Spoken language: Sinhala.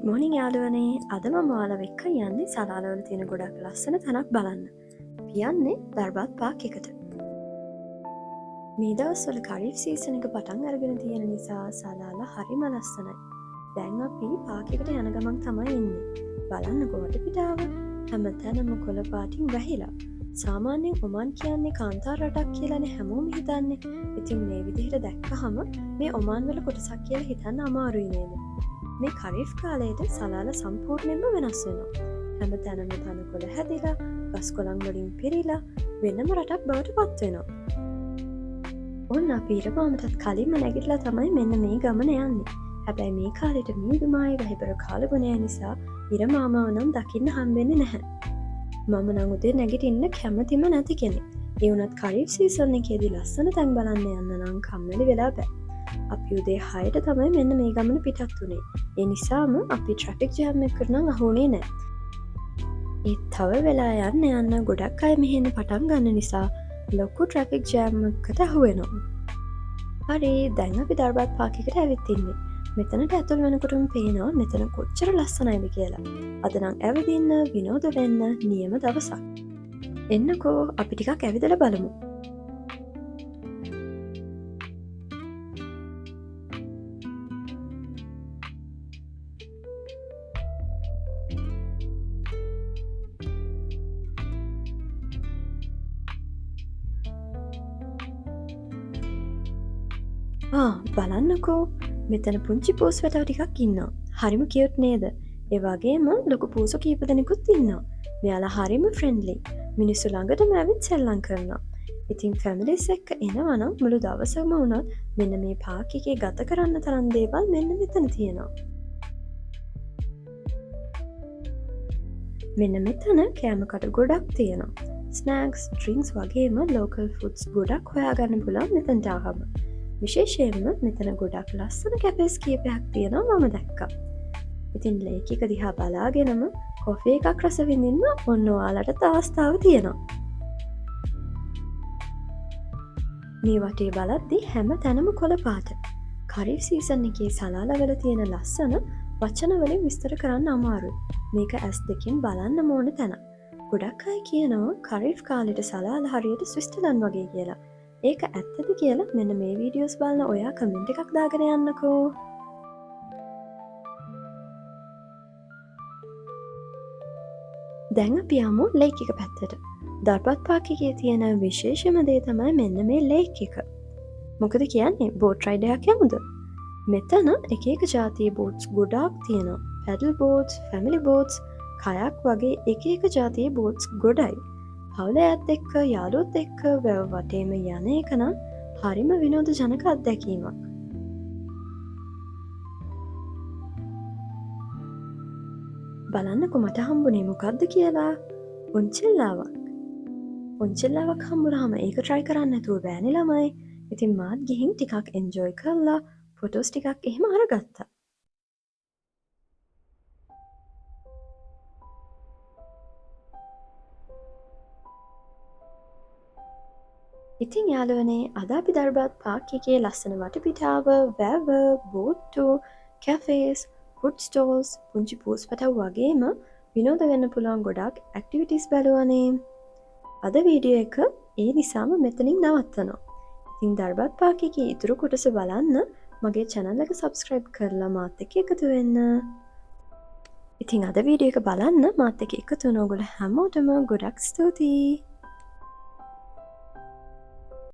ගුඩ් මෝනින් යාළුවනේ. අද මම ඔයාලව එක්ක යන්නේ සලාලවල තියෙන ගොඩක් ලස්සන තැනක් බලන්න. අපි යන්නේ දර්බාත් පාක් එකට. මේ දවස්වල කරීෆ් සීසන් එක පටන් අරගෙන තියෙන නිසා සලාලා හරිම ලස්සනයි. දැන් අපි පාක් එකට යන ගමන් තමයි ඉන්නේ. බලන්නකෝ වටපිටාව. හැම තැනම කොළ පාටින් වැහිලා. සාමාන්‍යයෙන් ඔමාන් කියන්නේ කාන්තාර රටක් කියලානේ හැමෝම හිතන්නේ. ඉතින් මේ විදිහට දැක්කහම මේ ඔමාන් වල කොටසක් කියලා හිතන්න අමාරුයි නේද? මේ කරීෆ් කාලයට සලාල සම්පූර්ණයෙන්ම වෙනස් වෙනවා. හැම තැනම තනකොළ හැදිලා, ගස් කොළන් වලින් පිරීලා වෙනම රටක් බවට පත් වෙනවා. ඔන්න අපි ඉරමාමටත් කලින්ම නැගිටලා තමයි මෙන්න මේ ගමන යන්නේ. හැබැයි මේ කාලෙට මීදුමයි වැහිබර කාලගුණය නිසා ඉරමාමව නම් දකින්න හම්බෙන්නේ නැහැ. මම නම් උදේ නැගිටින්න කැමතිම නැති කෙනෙක්. ඒ වුණත් කරීෆ් සීසන් එකේදී ලස්සන තැන් බලන්න යන්න නම් කම්මැලි වෙලා බෑ. අපි උදේ 6ට තමයි මෙන්න මේ ගමන පිටත් වුණේ. ඒ නිසාම අපි ට්‍රැෆික් ජෑම් එකකට නම් අහු වුණේ නෑ. ඒත් තව වෙලා යන්න යන්න ගොඩක් අය මෙහෙ එන්න පටන් ගන්න නිසා ලොකු ට්‍රැෆික් ජෑම් එකකට අහු වෙනවා. හරි, දැන් අපි දර්බාත් පාක් එකට ඇවිත් ඉන්නේ. මෙතනට ඇතුල් වෙනකොටම පේනවා මෙතන කොච්චර ලස්සනයිද කියලා. අද නම් ඇවිදින්න විනෝද වෙන්න නියම දවසක්. එන්නකෝ අපි ටිකක් ඇවිදලා බලමු. බලන්නකෝ මෙතන පුංචි පූස් වැටව ටිකක් ඉන්නවා. හරිම කියුට් නේද? ඒ වගේම ලොකු පූසෝ කීප දෙනෙකුත් ඉන්නවා. මෙයාලා හරිම ෆ්‍රෙන්ඩ්ලි. මිනිස්සු ළඟටම ඇවිත් සෙල්ලම් කරනවා. ඉතින් ෆැමිලිස් එක්ක එනවා නම් මුළු දවසම වුණත් මෙන්න මේ පාක් එකේ ගත කරන්න තරම් දේවල් මෙන්න මෙතන තියෙනවා. මෙන්න මෙතන කෑම කටු ගොඩක් තියෙනවා. ස්නැක්ස්, ඩ්‍රින්ක්ස් වගේම ලෝකල් ෆුඩ්ස් ගොඩක් හොයාගන්න පුළුවන් මෙතනට ආවම. විශේෂයෙන්ම මෙතන ගොඩක් ලස්සන කැෆේස් කීපයක් තියෙනවා මම දැක්කා. ඉතින් ලේක් එක දිහා බලාගෙනම කොෆි එකක් රස විඳින්න ඔන්න ඔයාලටත් අවස්ථාව තියෙනවා. මේ වටේ බලද්දි හැම තැනම කොළ පාට. කරීෆ් සීසන් එකේ සලාලවල තියෙන ලස්සන වචන වලින් විස්තර කරන්න අමාරුයි. මේක ඇස් දෙකෙන් බලන්න ඕන තැන. ගොඩක් අය කියනවා කරීෆ් කාලෙට සලාල හරියට ස්විස්ටර්ලන්ඩ් වගේ කියලා. ඒක ඇත්තද කියලා මෙන්න මේ වීඩියෝස් බලන ඔයා කමෙන්ට් එකක් දාගෙන යන්නකෝ. දැන් අපි යමු ලේක් එක පැත්තට. දර්බත් පාක් එකේ තියෙන විශේෂම දේ තමයි මෙන්න මේ ලේක් එක. මොකද කියන්නේ බෝට් රයිඩ් එකක් යමුද? මෙතන එක එක ජාතියේ බෝට්ස් ගොඩාක් තියෙනවා. පැඩල් බෝට්ස්, ෆැමිලි බෝට්ස්, කයක් වගේ එක එක ජාතියේ බෝට්ස් ගොඩයි. පවුල අයත් එක්ක යාළුවොත් එක්ක වැව වටේම යන එක නම් හරිම විනෝද ජනක අත්දැකීමක්. බලන්නකො මට හම්බුනේ මොකද්ද කියලා. ඔන්චෙල්ලාවක්. ඔන්චෙල්ලාවක් හම්බුනහම ඒක ට්‍රයි කරන්න නැතුව බෑනේ ළමයි. ඉතින් මාත් ගිහින් ටිකක් එන්ජොයි කරලා ෆොටෝස් ටිකක් එහෙම අරගත්තා. ඉතින් යාළුවනේ අද අපි දර්බාත් පාක් එකේ ලස්සන වටපිටාව, වැව, බෝට්ටු, කැෆේස්, ෆුඩ් ස්ටෝල්ස්, පුංචි පූස් පැටව් වගේම විනෝද වෙන්න පුළුවන් ගොඩක් ඇක්ටිවිටීස් බැලුවනේ. අද වීඩියෝ එක ඒ නිසාම මෙතනින් නවත්තනවා. ඉතින් දර්බාත් පාක් එකේ ඉතුරු කොටස බලන්න මගේ channel එක subscribe කරලා මාත් එක්ක එකතු වෙන්න. ඉතින් අද වීඩියෝ එක බලන්න මාත් එක්ක එකතු වුණ ඔයගොල්ලෝ හැමෝටම ගොඩක් ස්තුතියි.